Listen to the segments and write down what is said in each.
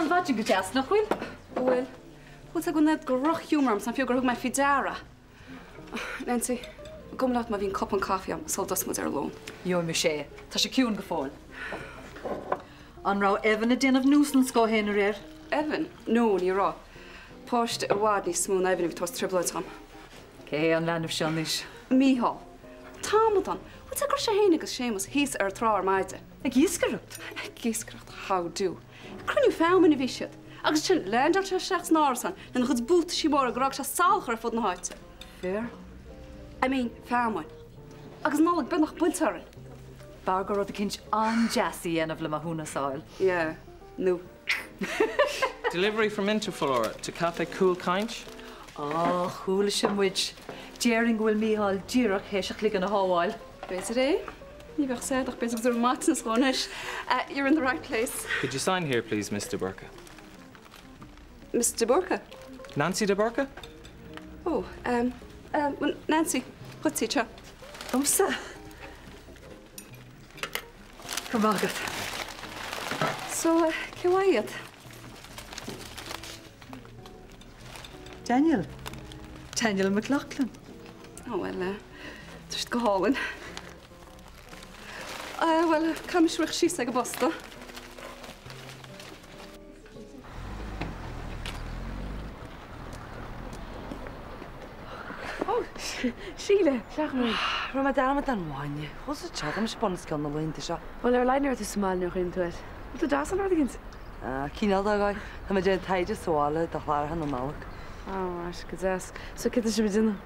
Tá an mhaidin go deas, nach bhfuil? Bhfuil. Bhfuil sé go bhfuil droch-ghiúmar orm, is an fiú gur thug mé faoi deara. Nancy, gabh mo leat má bhíonn cupán caife agam sula dtosaíonn muid ar lón. Gheobhaidh mise é. Tá sé ciúin go fóill. An raibh Evan ag déanamh nuisance dhó féin aréir? Evan? No, ní raibh. Páiste i bhfad níos mó ná Evan a bhí ag tabhairt trioblóid dhom. Cé hé an leanbh seo anois? Mícheál. T-amadán! Bhfuil sé go raibh sé féin agus Séamus thíos ar an trá ar maidin. Ag iascaireacht? Ag iascaireacht, how do. Ag cruinniú feamainne a bhí siad. Agus ansin, leaindeáil sé isteach san árasán lena chuid buataisí móra gur fhág sé salachar ar fud na háite. Féar? I mean, feamainn. Agus Nollaig beagnach buailte orainn. B'fhearr dhom rud eicínt an-deas a dhéanamh le maithiúnas a fháil. Yeah, nó. Delivery from Interflora to Café Cúl Caint? Á, chuala sibh muid. Déarfainn go bhfuil Mícheál díreach théis a chloigeann a shábháil. B'fhéidir é. Ní bheadh sad ach b'fhéidir go dtabharfaidh maiteanas dhó anois. You're in the right place. Could you sign here please, Miss de Búrca? Miss de Búrca? Nancy de Búrca? Oh, um, um, Nancy, dhuit iad seo. Domsa? Go raibh maith agat. So, cé uaidh iad? Daniel. Daniel McLaughlin. Oh, well, tá siad go hálainn. Bhuel, caithfidh mise rith síos ag an bposta. Ó, Síle, isteach liom. Rinne mé dearmad den bhainne. Chuas sa teach, tá mise bunoscionn na laethanta seo. Bhuel, ar a laghad ní raibh tú sa mbaile nuair a chuimhnigh tú air. Bhfuil tú deas an rud éigin? Cineál de dhóigh. Tá mé ag déanamh taighde sa bhaile do chláracha na Nollag. Ó, right, go deas. So céard tá sibh ag déanamh?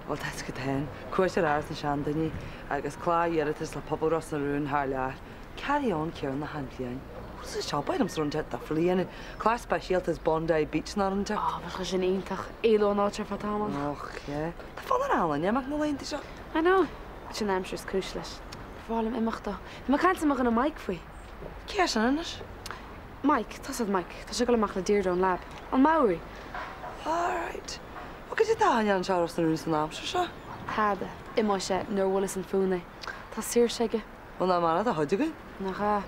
Bhuel, tá a fhios agat féin. Cuairt ar Áras na Seandaoine agus clár iarratais le pobal Ros na Rún thar lear. Carry on céanna achan bhliain. Chuas sa siopa orm sa rud difriúil a dhéanamh. Clár speisialta as Bondi Beach nó rud inteacht. Ó, bheadh sé sin iontach. Éalú ón áit ar feadh tamaill. Och, yeah. Tá fonn ar achan duine imeacht na laethanta seo. I know. Sin an aimsir is cúis leis. Ba bhreá liom imeacht dó. Bhí mé ag caint le mo dhuine Mike faoi. Cé hé sin anois? Mike, tá a fhios agat Mike, tá sé ag dul amach le Deirdre ón lab. An Maori! Alright. Bhuel, cad é atá á dhéanamh anseo i Ros na Rún san aimsir seo? Tada. Imeoidh sé nuair a bhuailfeas an fonn é. Tá saoirse aige. Bhuel, nach maith do chuid againn? Nach ea?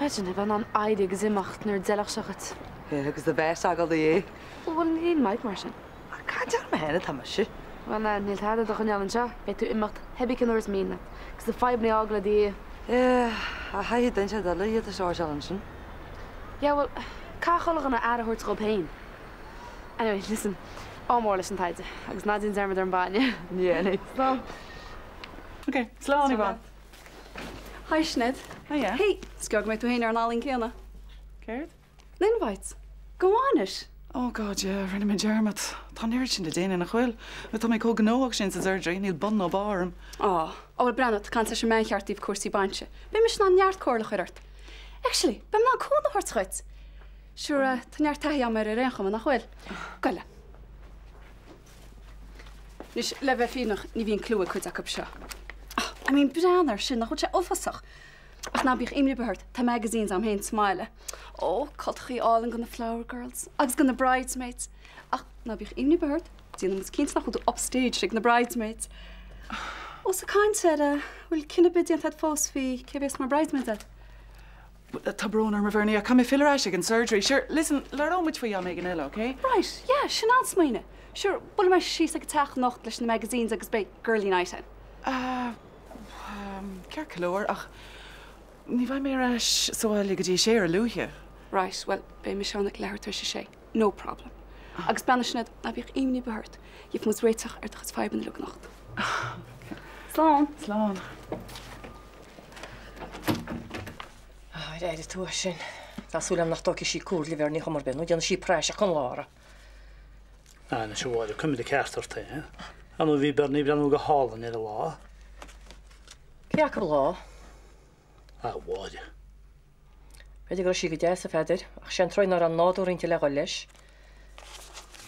Imagine, a bheith in ann éirí agus imeacht nuair a d'fheilfeadh sé dhuit. Yeah, agus do bheith ag dul do dhiaidh. Bhuel, níl Mike mar sin. Ag caint orm féin atá mise. Bhuel, níl tada do choinneáil anseo. Beidh tú ag imeacht cibé cén uair is mian leat. Agus do fadhbanna a fhágáil i do dhiaidh. Yeah, ach caithfidh duine inteacht eile iad a shórtáil ansin. Yeah, bhuel, caithfidh chuile dhuine aire a thabhairt dhóibh féin. Anyway, listen, ádh mór leis an taighde, agus ná déan dearmad ar an bainne. Ní dhéanfaidh. Slán. Ok, slán, Yvonne. Hi, Sinéad. Hiya. Hey, is gearr go mbeidh tú féin ar an ealaín céanna. Céard? Na invites. Don bhainis. Oh God, yeah, rinne mé dearmad. Tá an oiread sin le déanamh nach bhfuil? Nó tá mé chomh gnóthach sin sa surgery, níl bun nó barr orm. Á, á bhuel breathnaigh, tá caint leis an mbean cheart i dtaobh cúrsaí bainse. Beidh mise in ann neart comhairle a chur ort. Actually, beidh mé in ann cúnamh a thabhairt dhuit. Sure, tá neart taithí agam air ar aon chuma, nach bhfuil? Goile. Anois, le bheith fírinneach, ní bhíonn clue ag cuid acu seo. Oh, I mean, breathnaigh air sin, nach bhfuil sé uafásach? Ach ná bíodh imní ar bith ort, tá magazines a'm féin sa mbaile. Ó, cultachaí álainn do na flower girls agus do na bridesmaids. Ach ná bíodh imní ar bith ort, déanfaidh muid cinnte nach bhfuil tú upstaged ag na bridesmaids. Ós ag caint air, bhfuil cinneadh ar bith déanta agat fós faoi cé bhéas mar bridesmaids agat? Tá brón orm a Bhernie, ach caithfidh mé filleadh ar ais ag an surgery. Sure, listen, labhróidh muid faoi am éigin eile, ok? Right, yeah, sin an-smaoineamh. Sure, buailfidh mé síos ag an teach anocht leis na magazines agus beidh girly night ann. Ah, Ceart go leor, ach ní bheidh mé ar ais sa bhaile go dtí a sé ar a luaithe. Right, bhuel, beidh mise ann ag leathuair tar éis a sé. No problem. Agus breathnaigh Sinéad, ná bíodh imní ar bith ort. Gheobhaidh muid réiteach ar do chuid fadhbanna uilig anocht. Slán! Slán. Ar éirigh tú as sin? Tá súil agam nach dtógfaidh sí comhairle Bhernie chuma ar bith, nó déanfaidh sí praiseach an lá. Anois a Mháire, coimeád an ceart ort féin. Ar ndóigh bhí Bernie ag breathnú go hálainn ar an lá. Cé acu lá? A Mháire. B'fhéidir go raibh sí go deas, a Pheadair, ach sé an truaigh ná raibh an nádúr inti le dhul leis.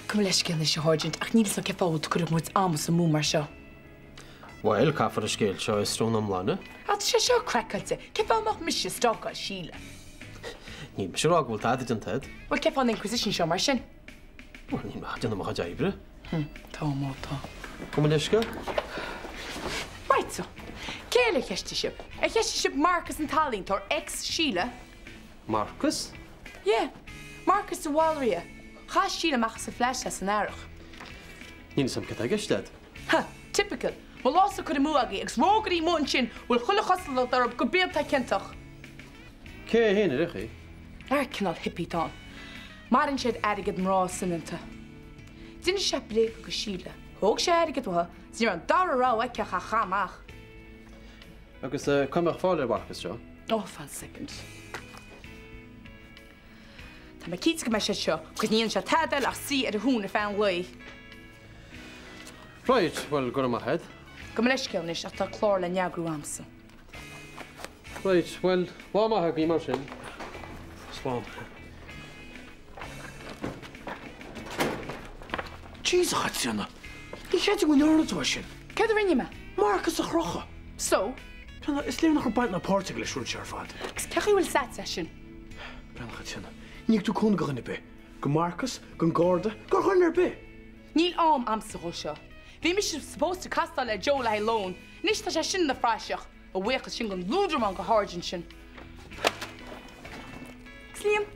Gabh mo leithscéal anois, a Sháirsint, ach níl 'fhios a'm cén fáth a bhfuil tú ag cur muid amas amú mar seo. Bhuel, caithfear an scéal seo a fhiosrú ina iomláine. Tá sé seo craiceáilte. Cén fáth a mbeadh mise ag stalkáil Síle? Níl mise ag rá go bhfuil tada déanta agat. Bhuel, cén fáth an inquisition seo mar sin? Bhuel, níl mé ach ag déanamh mo chuid oibre. Hm, tá má tá. Gabh mo leithscéal. Right so, cé eile a cheistigh sibh? Ar cheistigh sibh Marcus an t-ealaíontóir, ex Síle? Marcus? Yeah. Marcas de Bhaldraithe. Chaith Síle amach as a flat é san earrach. Níl 'fhios a'm cad tá i gceist a'd. Ha! Typical. Mo lá-sa curtha amú agaibh agus rógairí amuigh ansin a bhfuil chuile chosúlacht orthu gurb iad atá ciontach. Cé é fhéin ar aon chaoi? Ar cineál hippie atá ann. Maireann sé ar airgead mná soineanta. D'inis sé bréaga go Síle. Thóg sé airgead uaithi is ní raibh an dara rogha aici ach é a chaitheamh amach. Agus cá mbeadh fáil ar Mharcas seo? Oh, fan soicind. Tá mé cinnte go mbeidh sé seo, 'cause ní dhéanann sé tada eile ach suí ar a thóin ar feadh an lae. Right, bhuel, go raibh maith a'd. Gabh mo leithscéal anois ach tá clár le n-eagrú a'msa. Right, bhuel, lá maith agaibh mar sin. Slán. Jeez, a Chaitríona, ní chreidim go ndearna tú é sin. Céard a rinne mé? Marcas a chrochadh. So? Breathnaigh, is léir nach raibh baint ná páirt aige leis an rud seo ar fad. Agus cén chaoi a bhfuil 's a'dsa é sin? Breathnaigh, a Chaitríona, níor thug tú cúnamh do dhuine ar bith. Do Mharcas, don Garda, do dhuine ar bith! Níl am a'msa dhó seo. Bhí mise supposed to castáil le Joe le haghaidh lóin. Anois tá sé sin ina phraiseach. A bhuíochas sin don lúdramán de sháirsint sin. Agus Liam,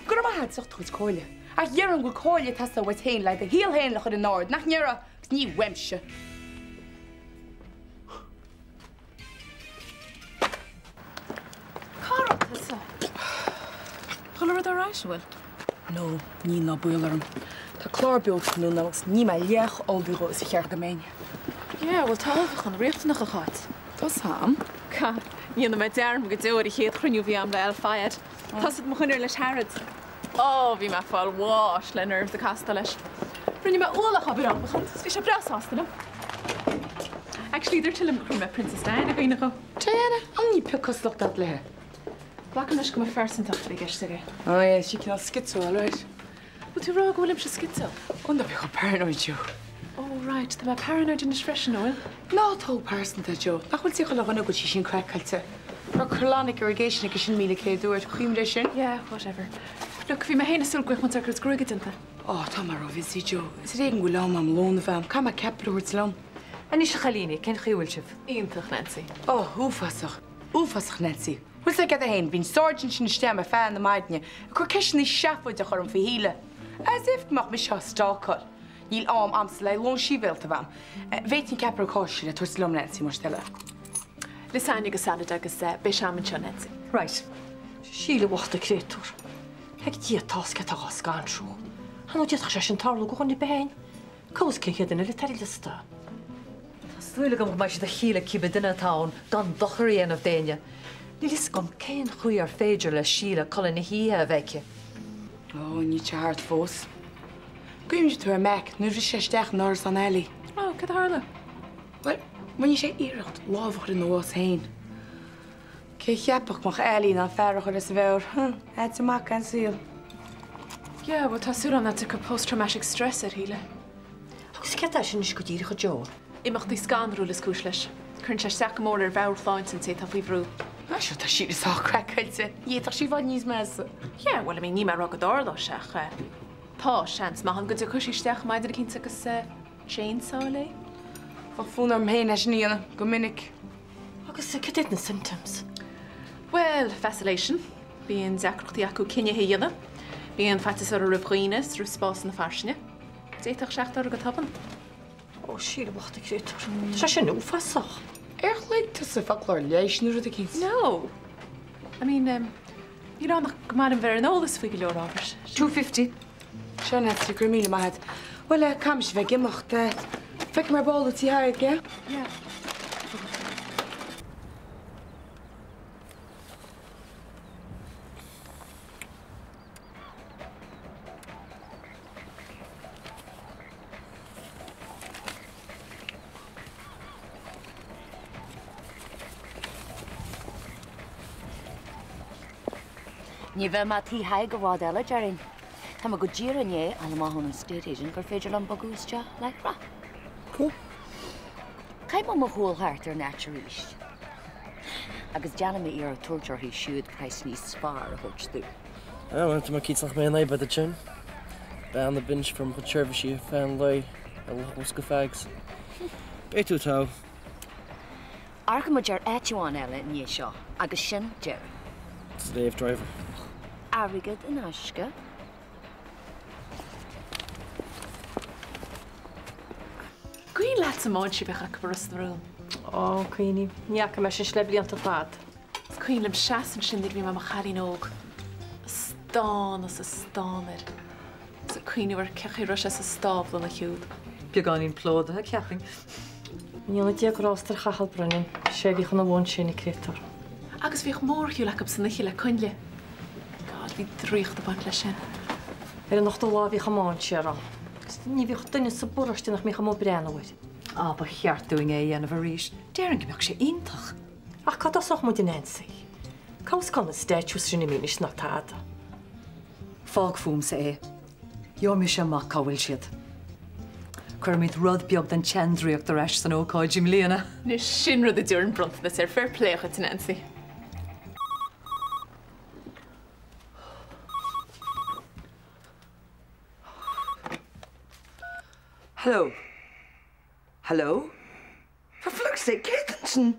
go raibh maith agat as ucht do chuid comhairle. Ach déarfainn go bhfuil comhairle ag teastáil uait féin le do shaol féin a chur in ord, nach ndéarfá? Agus ní uaimse. Cá raibh tusa? Chuile rud alright, an bhfuil? No, níl ná baol orm. Tá clár beochana ann agus níl mé leath chomh ullmhaithe dhó is a cheart go mbeinn. Yeah, bhuel tá ullmhúchán riachtanach a Cháit. Tá's a'm. Ca, ní dhéanfaidh mé dearmad go deo ar an chéad chruinniú a bhí a'm le Al Fayed. Tá 's a'd mo choinne leis Harrods. Ó, bhí mé ag fáil bháis le nerves ag castáil leis. Rinne mé ualach obair ullmhúcháin agus bhí sé breá sásta liom. Actually, dúirt sé liom go raibh mé Princess Diana i gcuimhne dhó. Diana, an níl pioc cosúlacht a'd léi? Glacaim leis go mba phearsantacht a bhí i gceist aige. Oh yeah, sí cineál schizo, alright. Bhfuil tú ag rá go bhfuilimse schizo? Oh, ná bí chomh paranoid, Joe. Oh right, tá mé paranoid anois freisin, an bhfuil? Ná tóg pearsanta, Joe. Nach bhfuil 's ag chuile dhuine go bhfuil sí sin craiceáilte? Raibh colonic irrigation aici sin 1,100 uair, cuimhnigh air sin? Yeah, whatever. Look, bhí mé féin ag súil go mbeadh muid ár gcuid gruaige déanta. Oh, tá mé ró-busy, Joe. Is ar éigean go bhfuil am a'm lón a bheith a'm. Caithfidh mé ceapaire a thabhairt liom. Anois a chailíní, cén chaoi a bhfuil sibh? Iontach, Nancy. Oh, uafásach. Uafásach, Nancy. Bhfuil 's agat féin, bhí an sergeant sin istigh a'm ar feadh na maidne, ag cur ceisteanna seafóideacha orm faoi Shíle. As if go mbeadh mise á stalkáil. Níl am a'msa le lón sibhialta a bheith a'm. Bhféadfainn ceapaire cáise le tabhairt liom, Nancy, más toil leat. Lasagne agus salad agus beidh sé a'm anseo, Nancy. Right. Síle bhocht a créatúr. Ag Dia atá 's cé atá dhá scanrú. Ar ndóigh d'fhéadfadh sé sin tarlú go dhuine ar bith againn. Cá bhfios cén chéad duine eile atá ar an liosta? Tá súil agam go mbeidh siad ag Shíle cibé duine atá ann gan dochar a dhéanamh d'éinne. Níl fhios agam cén chaoi ar féidir le Síle codladh na hoíche a bheith aici. Ó, níl sé thart fós. Cuimhnigh tú ar Mac nuair a bhris sé isteach in árasán Ali. Ó, cad a tharla? Bhuel, rinne sé iarracht lámh a chur ina bhás féin. Cé a cheapfadh go mbeadh Ali in ann fear a chur as a mheabhair? Huh, ait amach an saol. Yeah, bhuel tá súil agam nach dtiocfaidh post-traumatic stress ar Shíle. Agus céard é sin anois go díreach, a Joe? Imeachtaí scanrúla is cúis leis. Cuireann sé isteach go mór ar mheabhairshláinte an té atá faoi bhrú. Á sure tá Síle sách craiceáilte. Ní fhéadfadh sí i bhfad níos measa. Yeah, bhuel I mean níl mé ag rá go dtarlóidh sé ach eh tá seans maith ann go dtiocfaidh sí isteach maidin eicínt agus eh chainsaw léi. Bheadh fonn orm féin é sin a dhéanamh go minic. Agus cad iad na symptoms? Bhuel, vacillation. Bíonn deacrachtaí acu cinnithe a dhéanamh. Bíonn faitíos orthu roimh dhaoine is roimh spásanna fairsinge. D'fhéadfadh teacht orthu go tobann. Ó, Síle bhocht a créatúr. Tá sé sin uafásach. Ar ghlaoigh tusa fá chlár leighis nó rud eicínt? No. I mean, níl ann ach go maith liom bheith ar an eolas faoi go leor ábhar. 2:50. Seo Nancy, go raibh míle maith agat. Bhuel, caithfidh mise bheith ag imeacht. Feicfidh mé ar ball i Tí Thaidhg, yeah? Yeah. Ní bheidh mé Tí Thaidhg i bhfad eile, déarfainn. Tá mé go díreach i ndiaidh fháil amach ón estate agent gur féidir liom bogadh isteach láithreach. Cool. Caithfidh mé mo shúil thart ar an áit arís. Agus déanfaidh mé iarracht tabhairt orthu siúd praghas níos fearr a thabhairt dúinn. Ah, bhuel, tá mé cinnte nach mbeidh aon fhadhb agat sin. Bean a b'inse mo chuid seirbhísí ar feadh an lae ar lucht bosca fags. Beidh tú togha. Amharcfaidh muid ar áit amháin eile i ndiaidh seo agus sin deireadh. Slave driver. Airgead in aisce. Sa mbáinse a bheadh acu i Ros na Rún. Ó, cuimhním. Ní fhaca mé sin le blianta fada. Is cuimhin liom seasamh ansin nuair a bhí mé i mo chailín óg. Ag stánadh is ag stánadh air. Is ag cuimhneamh ar cén chaoi a raibh sé sa stábla ansiúd. Beagáinín plódaithe, cheapfainn. Go ndéana Dia grásta ar Chathal Brennan, sé a bhíodh ina bhainsean ag créatúr. Agus bhíodh mórshiúl acu san oíche le coinnle. God, bhí draíocht ag baint leis sin. Ar an ochtú lá bhíodh an mainséar ann. Agus ní bhíodh duine sa bparóiste nach mbíodh amuigh ag breathnú air. Á, ba cheart dúinn é a dhéanamh arís. Déarfainn go mbeadh sé iontach. Ach cá dtosódh muid a Nancy? Cá bhfios cá bhfuil na statues sin imithe anois ná tada. Fág fúmsa é. Gheobhaidh mise amach cá bhfuil siad. Cuirfimid rud beag den tseandraíocht ar ais san ócáid i mbliana. Anois sin rud a dtabharfainn bronntanas air, fair play dhuit, a Nancy. Hello. Hello? For fuck's sake, cé atá ansin?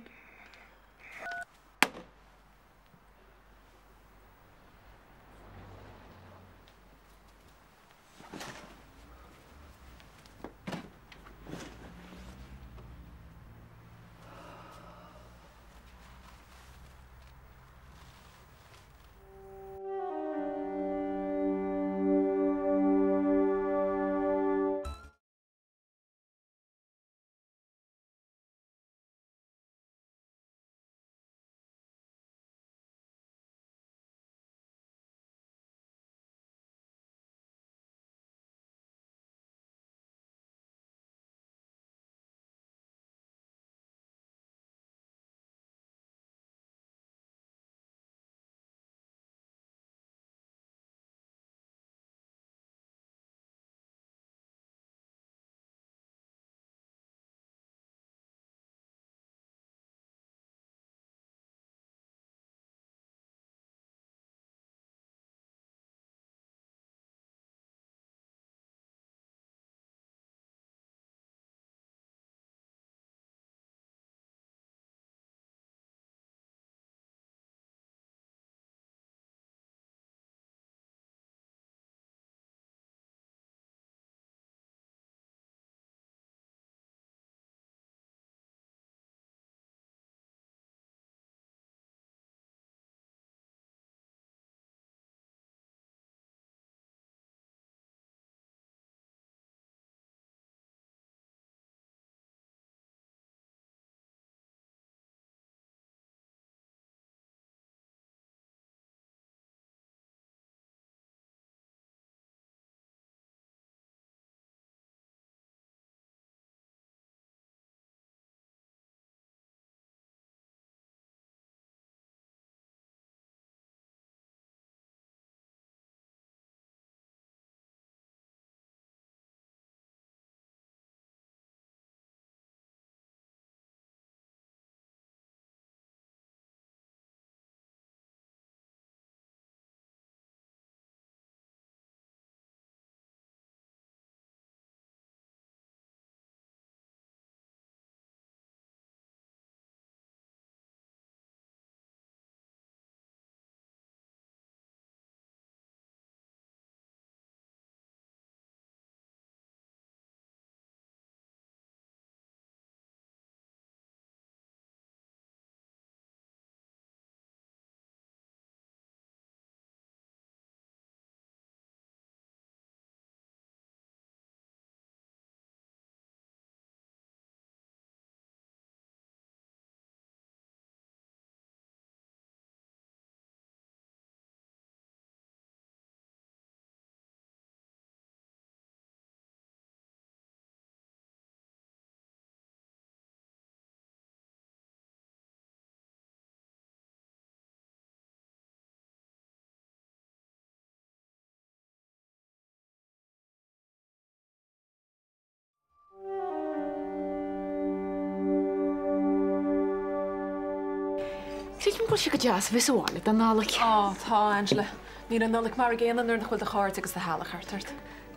Creidim go bhfuil sé go deas a bheith sa bhaile don Nollaig. Á, tá, Angela. Níl an Nollaig mar an gcéanna nuair nach bhfuil do chairde agus do theaghlach thart ort.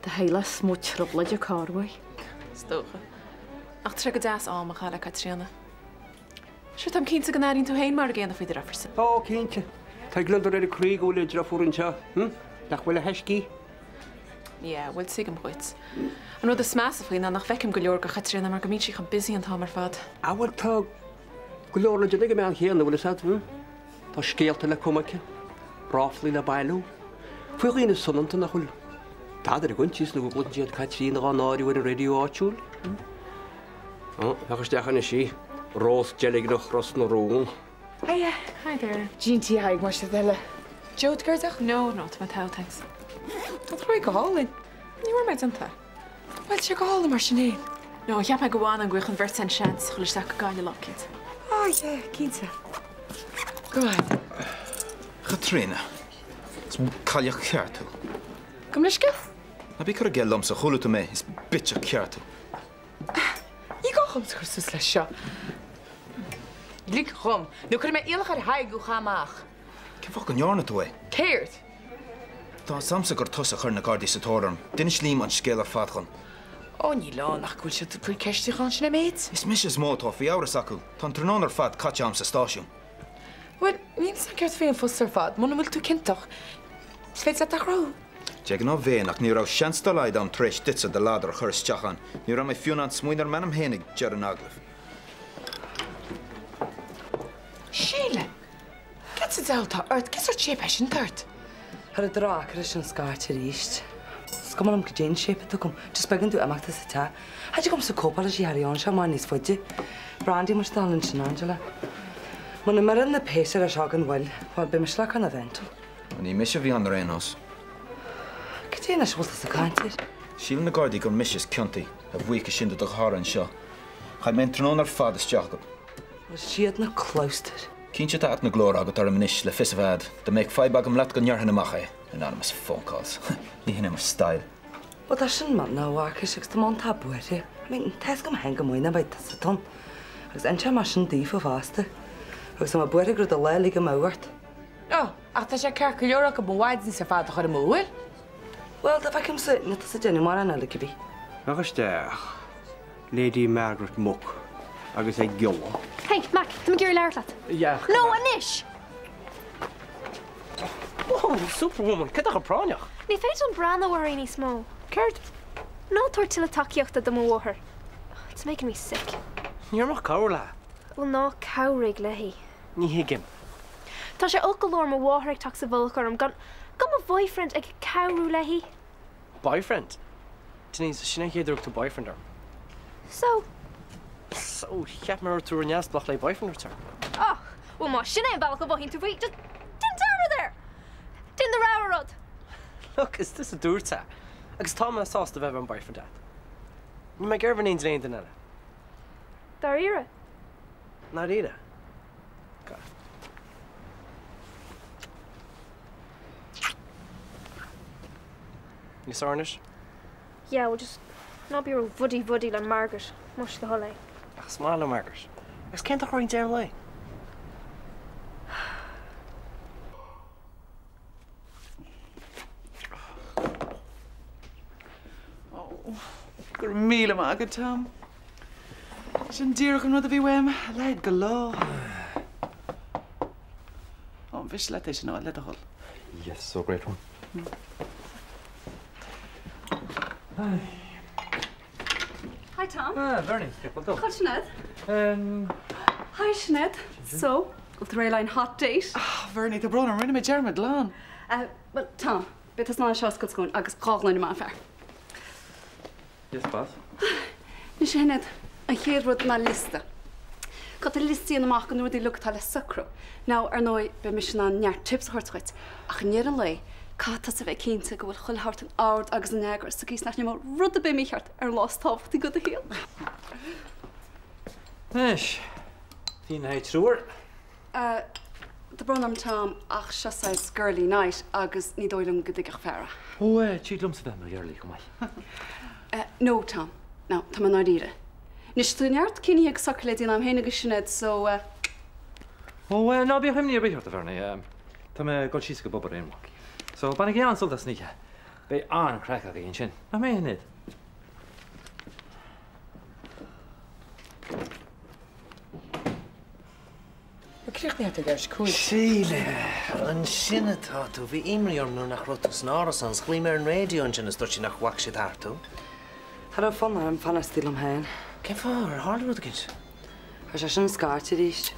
Do theaghlach is mó trioblóid a cur uaidh. Is dócha. Ach tá sé go deas am a chaitheamh le Caitríona. Sure, táim cinnte go n-airíonn tú féin mar an gcéanna faoi do dheirfiúrsa. Ó, cinnte. Tá gliondar ar a croí go bhfuil a driofúr anseo, hm? Nach bhfuil a thaiscí? Yeah, bhuel tuigim dhuit. An rud is measa faoi ná nach bhfeicim go leor de Chaitríona mar go mbíonn sí chomh busy an t-am ar fad. Ah bhuel tá go leor le déanamh ag an mbean chéanna, bhfuil fhios a'd, Tá scéalta le cumadh aici, ráflaí le bailiú, faoi dhaoine soineanta nach bhfuil tada ar a gcoinsias nó go gcloiseann siad Caitríona dhá náiriú ar an raidió áitiúil. Ó, féach isteach anois í, Rós Deilgneach Ros na Rún. Hiya. Hi there. Ginty Haigh, mar sin eile. Joe, Gerda? No, no, tá mé togha, thanks. Tá tú go hálainn. Ní bhfuair mé déanta. Bhuel, tá sé go hálainn mar sin fhéin. No, cheap mé go bhfanfainn go bhfaigheadh an bheirt an seans a dhul isteach go Gaillimh lá eicínt. Ah, yeah, cinnte. Go raibh. Chaitríona, is cailleach ceart tú. Gabh mo leithscéal? Ná bí ag cur i gcéill liomsa, chuala tú mé, is bitseach ceart tú. Ní gá dhomsa cur suas leis seo. Lig dhom, nó cuirfidh mé iallach ar Thadhg thú a chaitheamh amach. Cén fáth go ndearna tú é? Céard? Tá fhios a'msa gur tusa a chuir na Gardaí sa tóir orm. D'inis Liam an scéal ar fad dhom. Ó, níl ann ach go bhfuil siad ag cur ceistiúchán, sin é an méid. Is mise is mó atá faoi amhras acu. Tá an tráthnóna ar fad caite a'm sa stáisiún. Bhuel, níl fhios a'm céard faoi an phost ar fad. Muna bhfuil tú ciontach, is féidir leat a chruthú. De ghnáth bheinn, ach ní raibh seans dá laghad a'm tar éis duitse do ladar a chur isteach ann. Ní raibh mé fiú in ann smaoineamh ar m'ainm féin ag deireadh an agallaimh. Síle! Céard sa diabhal atá ort? Cén sórt shape é sin atá ort? Chuir an drácaire sin scairt arís. Is cuma liom cad é an shape atá agam, just b'éigean domh imeacht as an teach. Cha dtig liomsa cóipeáil leis an carry on seo mar níos faide. Brandy muid dul ansin, Angela. Muna mbeireann na péas ar ais gan mhoill, bhuel, beidh mise le cur na ventol. Ní mise a bhí ann ar aon nós. Cad é anois a bhfuil tusa ag caint air? Síleann na Gardaí gur mise is ciontaí, a bhuíochas sin do do chara anseo. Chaith mé an tráthnóna ar fad isteach acu. Bhuel, siad na clabhstair. Cinnte tá at na glóire agat orm anois le fios a bheith a'd. Dá mbeadh fadhb agam leat go ndéarfainn amach é. Anonymous phone calls. Ní hin é mo style. Bhuel, tá sin maith ná a Mharcais agus tá mé iontach buartha. I mean, tá fhios agam féin go maith nach mbeidh tusa ann. Agus inseoidh mé sin daofa fosta. Agus tá mé buartha go raibh do lá uilig amú ort. Ó, ach tá sé ceart go leor acu mo mhaidin ar fad a chur amú, an bhfuil? Bhuel, dá bhfeicimse, níl tusa ag déanamh mórán eile cibé. Féach isteach, Lady Margaret Muck agus a giolla. Hey, Mac, tá mé ag iarraidh labhairt leat. Yeah. No, anois! Oh, superwoman, cad é chomh práinneach? Ní féidir liom breathnú uirthi níos mó. Céard? Ná tabhair tuilleadh tacaíochta do mo mháthair. It's making me sick. Ní raibh mé ach cabhrú léi. Bhuel, ná cabhraigh léi. Ní thuigim. Tá sé olc go leor mo mháthair ag teacht sa mhullach orm gan gan mo bhoyfriend ag cabhrú léi. Boyfriend? Denise, sin é an chéad uair a thug tú boyfriend orm. So? So, cheap mé go raibh tú ró-neamhspleách le boyfriend a thabhairt orm. Och, bhuel má sin é an bealach a mhothaíonn tú faoi, just déan dearmad air! Déan do rogha rud! Look, is tusa a dúirt é. Agus tá mé sásta bheith mar an boyfriend agat. Níl mé ag iarraidh bheith in éindí le aon duine eile. Dáiríre? Ndáiríre. Níos fearr anois? Yeah, well just ná bí ró bhuddy bhuddy le Margaret, más do thoil é. Ach is maith liom Margaret. Agus cén dá chroí deireadh an lae? Go raibh míle maith agat, Tom. Sin díreach an rud a bhí uaim, a leithéid de lá. Ó, an mhiste leat é sin a fháil, le do thoil? Yes, so grateful. Hi Tom. Ah, Bernie, cén chaoi a bhfuil tú? Cá bhfuil Sinéad? Hi Sinéad. So, bhfuil tú réidh le haghaidh an hot date? Ah, Bernie, tá brón orm, rinne mé dearmad glan. Well, Tom, beidh tusa in ann seo a oscailt dhúinn agus dá ghloine maith, a fhear. Yes, boss. Anois a Shinéad, an chéad rud ná liosta. Caithfidh tú liosta a dhéanamh amach de na rudaí uilig atá le socrú. Now, ar ndóigh, beidh mise in ann neart tips a thabhairt dhuit, ach i ndeireadh an lae, caithfidh tusa a bheith cinnte go bhfuil chuile shórt in ord agus in eagar sa gcaoi is nach ndéanfá rud ar bith mícheart ar an lá is tábhachtaí de do shaol. Anois, fíon le haghaidh triúr. Tá brón orm Tom, ach seo saghas girly night agus ní dóigh liom go dtuigfeadh fear é. Ó, tig liomsa bheith i mo ghirlí chomh maith. No, Tom. Now, tá mé i ndáiríre. Anois, tá neart cinntí agus socruithe le déanamh agam féin agus Sinéad, so. Ó, ná bíodh imní ar bith ort, a Bhernie. Tá mé ag dul síos go pub ar aon nós. So, bainigí an-sult as an oíche. Beidh an-chraic againn ansin. Nach mbeidh, a Shinéad? Críochnaithe tar éis 5. Síle, ansin atá tú. Bhí imní orm nuair nach raibh tú san árasán. 's ghlaoigh mé ar an raidió ansin is dúirt siad nach bhfaca siad thart thú. Cha raibh fonn orm fanacht istigh liom féin. Cén fáth? Ar tharla rud éicint? Chuir sé sin scairt arís.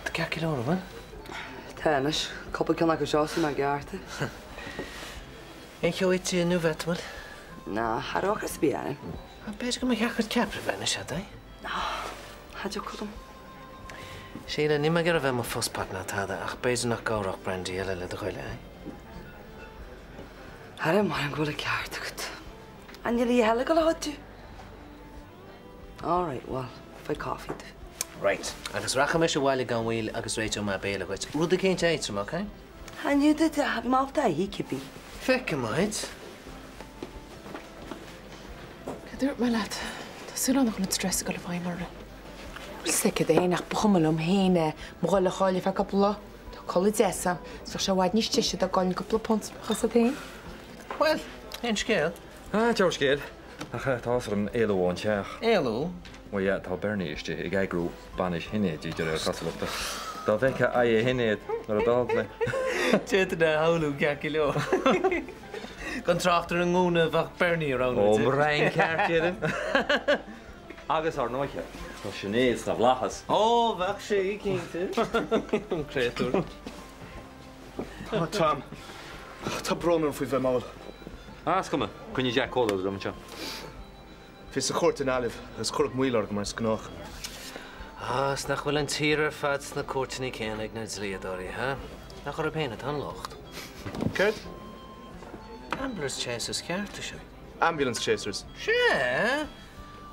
Tá ceart go leor, an bhfuil? Tá anois. Cúpla ceann acu seo is bhí mé i gceart. Aon cheo ite inniu agat, an bhfuil? Ná, cha raibh ocras ar bith orm. B'fhéidir go mba cheart duit ceapaire a bheith anois, a Dé. Cha dtiocfadh liom. Síle, níl mé ag iarraidh a bheith i mo fusspot ná tada ach b'fhéidir nach gcabhródh brandy eile le do ghoile, eh? Ara, m'anam go bhfuil an ceart agat. An níl a dhath eile ag dul a chuidiú? All right, well, faigh coffee domh. Right, agus rachaidh mise abhaile gan mhoill agus réiteoidh mé béile dhuit. Rud eicínt éadrom, ok? Chan fhiú duit a bheith ábalta a ithe cibé. Feicfidh muid. Cad a dúirt mé leat? Tá súil agam nach bhfuil an stress ag dul i bhfeidhm orthu. Bhfuil 'fhios agat féin ach ba chuma liom féin é mo ghoile a chailleadh feadh cúpla lá. Tá codladh deas agam is bheadh sé i bhfad níos deise dá gcaillfinn cúpla punt, bheadh 'fhios agat féin. Bhuel, aon scéal? Ah, dea-scéal. Ach tá áthas orm éalú ón teach. Éalú? Bhuel, yeah, tá Bernie istigh ag eagrú bainis Shinéid di, de réir cosúlachta. Dá bhfeicfeá aghaidh Shinéad nuair a d'fhág mé. D'fhéadfainn é a shamhlú ceart go leor. Gan trácht ar an ngúna a bheadh Bernie a roghnú Ó, di. mo rang ceart, déarfainn. Agus, ar ndóighe, tá Sinéad sna bhflaitheas. Ó, bheadh sí, cinnte. An créatúr. Tá, Tom. Tá brón orm faoi bheith mall. Ah, is cuma. Coinnigh Jack comhluadar agam anseo. Bhíos sa chúirt i nGaillimh agus cuireadh moill orm mar is gnách. Ah, is nach bhfuil an tír ar fad sna cúirteanna céanna ag na dlíodóirí, ha? Nach orthu féin atá an locht? Céard? Ambulance chasers ceart é sin. Ambulance chasers? Sea!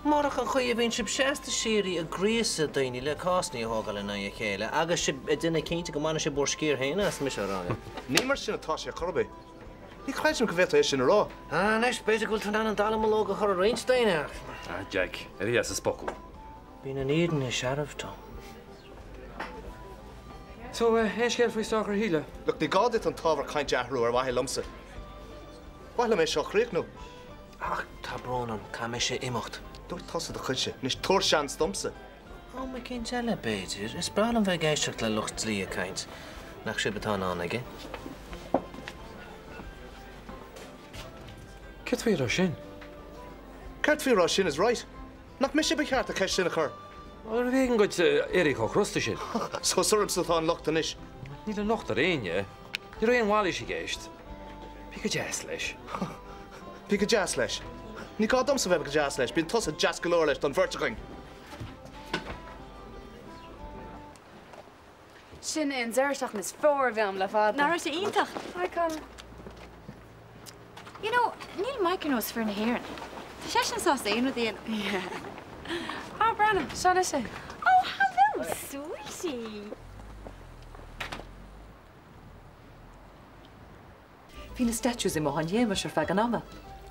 Murach an chaoi a bhíonn sibh seasta síoraí ag gríosadh daoine le cásanna a thógáil in aghaidh a chéile agus sibh ag déanamh cinnte go mbaineann sibh bhur sciar féin as, mise á rá leat. Ní mar sin atá sé chor ar bith. Ní chreidim go bhféadfá é sin a rá. Ah, anois, b'fhéidir go bhfuil tú in ann an dallamullóg a chur ar roinnt daoine ach. Ah, Jack, éirigh as an spochadh. Bíonn an fhírinne searbh, Tom. So, aon scéal faoi stácaire Shíle? Look, ní gá duit an t-ábhar cainte a athrú ar mhaithe liomsa. Ba mhaith liom é seo a chríochnú. Ach tá brón orm, caithfidh mise imeacht. Dúirt tusa do chuidse, anois tabhair seans domsa. Am eicínt eile, b'fhéidir. Is breá liom bheith ag éisteacht le lucht dlí ag caint. Nach sibh atá in ann aige? Céard faoi a raibh sin? Céard faoi a raibh sin is right? Nach mise ba cheart an cheist sin a chur? Arbh éigean duit éirí chomh crosta sin? So is ormsa atá an locht anois. Níl an locht ar éinne. Ní raibh aon mhailís i gceist. Bí go deas leis. Bí go deas leis. Ní gá domsa bheith go deas leis, bíonn tusa deas go leor leis don bheirt againn. Sin é an deireadh seachtaine is fearr a bhí agam le fada. Nach raibh sé iontach? Hi Colin. You know, níl Mike ar nós fir na hÉireann. Tá seisean sásta aon rud a dhéanamh. Yeah. Ah, breathnaigh, seo anois é. Oh, hello, sweetie. Bhí na statues i mbothán Shéamais ar feadh an ama.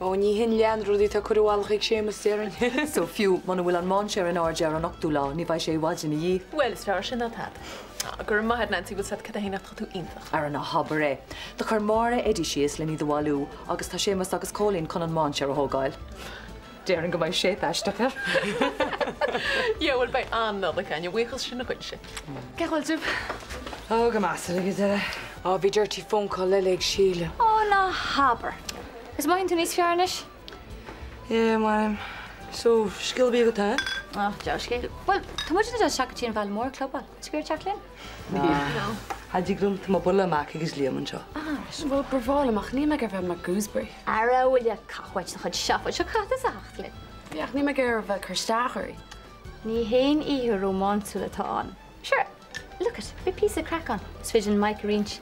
Ó, ní hin leath na rudaí atá curtha i bhfalach ag Séamus, déarfainn. So fiú muna bhfuil an mainséar in airde ar an ochtú lá, ní bheidh sé i bhfad ina dhiaidh. Bhuel, is fearr sin ná tada. Á, go raibh maith a't, Nancy, bhfuil 's a't cad é fhéin ach tá tú iontach. Ara ná habair é. Do chuir Máire Eddie síos len iad a bhailiú agus tá Séamus agus Cóilín chun an mainséar a thógáil. Déarfainn go mbeidh shape aisteach air. Yeah, bhuel, beidh an-Nollaig againn, a bhuíochas sin dhuitse. Cén chaoi a bhfuil sibh? Ó, go measartha go deireadh. Á, bhí dirty phone call eile ag Síle. Ó, ná habair. Is mothaíonn tú níos fearr anois? Yeah, mothaím. So, scéal ar bith agat, eh? Á, dea-scéal. Bhuel, tá muid ag dul isteach go dtí an Bhaile Mór ag clubáil. Is ag iarraidh teacht linn? Ná. Cha dtig liom, tá mo buille amach agus Liam anseo. Ah, right. Bhuel, ba bhreá liom ach níl mé ag iarraidh bheith mar gooseberry. Ara bhuel, cá bhfuil do chuid seafóid seo caite sa theacht linn? Yeah, ach níl mé ag iarraidh bheith ag cur isteach uirthi. Ní haon oíche rómánsúil atá ann. Sure, look it, beidh píosa craic ann. Is féidir linn Mike a roinnt.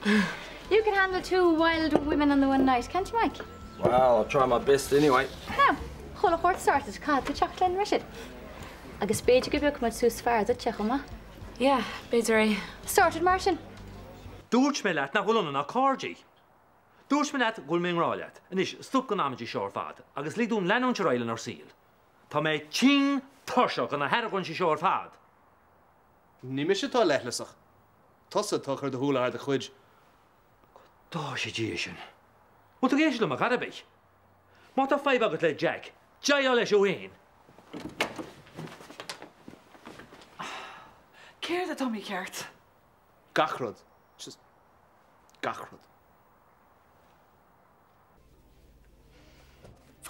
You can handle two wild women on the one night, can't you Mike? Well, I'll try my best anyway. Now, chuile shórt sorted, caithfidh tú teacht linn, Richard. Agus b'fhéidir go bpiocfaidh muid suas fear duitse chomh maith. Yeah, b'fhéidir é. Sorted mar sin. Dúirt mé leat nach bhfuil ionainn ach cairde. Dúirt mé leat go bhfuil mé i ngrá leat. Anois, stop den amaidí seo ar fad agus lig dúinn leanúint ar aghaidh lenár saol. Tá mé tinn tuirseach de na hargóintí seo ar fad! Ní mise atá leithleasach. Tusa atá ag cur do shúile thar do chuid. Go dtoise Dia sinn. Bhfuil tú ag éisteacht liom ar chor ar bith? Má tá fadhb agat le Jack, déileáil leis thú fhéin! Céard atá mícheart? Gach rud. Just gach rud.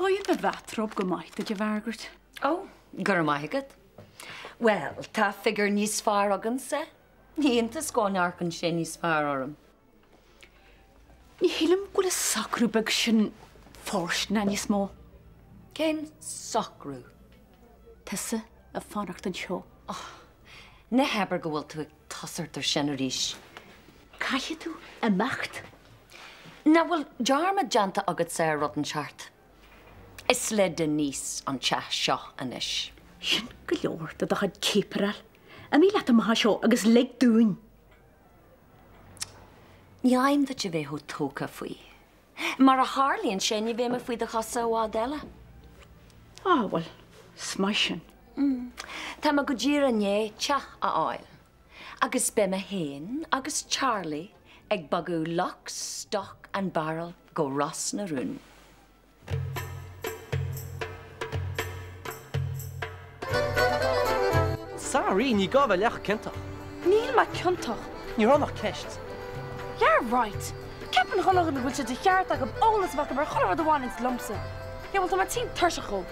Faigheann do bhathrobe go maith duit, a Mhargaret. Ó, go raibh maith agat. Bhuel, tá figiúr níos fearr agamsa. Ní hiontas go n-amharcann sé níos fearr orm. Ní shílim go bhfuil an socrú beag sin fóirsteanach níos mó. Cén socrú? Tusa ag fanacht anseo. Ná habair go bhfuil tú ag tosacht ar sin arís. Caithfidh tú imeacht. Nach bhfuil dearmad déanta agatsa ar rud inteacht? Is le Denise an teach seo anois. Sin go leor de do chuid cíperáil. Imigh leat amach as seo agus lig dúinn. Ní fhaighim duit a bheith chomh tógtha faoi. Mar a tharlaíonn sé, ní bheidh mé faoi do chosa i bhfad eile. Á, bhuel, is maith sin. Tá mé go díreach i ndiaidh teach a fháil. Agus beidh mé féin agus Charlie ag bogadh lock, stock and barrel go Ros na Rún. Sorry, ní gá bheith leath ciontach. Níl mé ciontach. Ní raibh ann ach ceist. Yeah right! Ceapann chuile dhuine go bhfuil sé de cheart acu eolas a bheith acu ar chuile rud a bhaineanns liomsa. Yeah bhuel tá mé tinn tuirseach dhó.